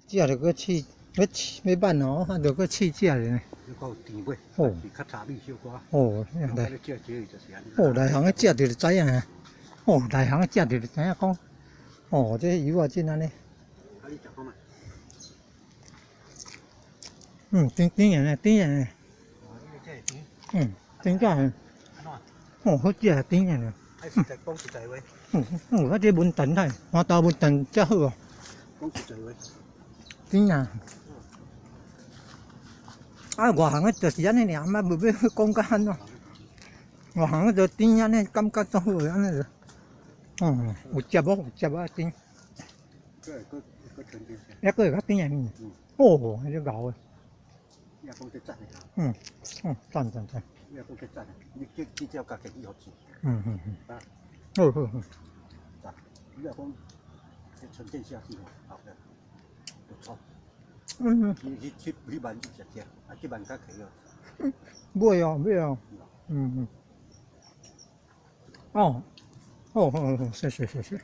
食著閣試，欲試欲挽哦，啊，著閣試食咧呢。你講甜味，是較茶味小可。哦，來。你食這個就是按呢。哦，內行的食著就知影。哦，內行的食著就知影講，哦，這油仔真按呢。啊，你食看覓？嗯，甜甜的，甜的。哦，你這會甜。嗯，真正的。按怎？哦，好食，甜的。啊，實在講實在話。嗯嗯，啊，這文旦太，黃豆文旦才好哦。講實在話。甜啊！啊，外行的就是按呢爾，嘛無欲講甲按怎。外行的就甜按呢，感覺足好按呢就。嗯，有汁無？有汁啊，甜。閣會閣閣甜點。抑閣會較甜的。嗯。哦，彼個𠢕的。你若講這讚的。嗯嗯，讚讚讚。你若講這讚的，你這這只家己去予煮。啊。好好好。讚，你若講這純正下去吼，後壁就錯。你去去彼萬去食食，啊，這萬較便宜。買哦買哦。嗯嗯。哦。哦好好好，謝謝謝謝。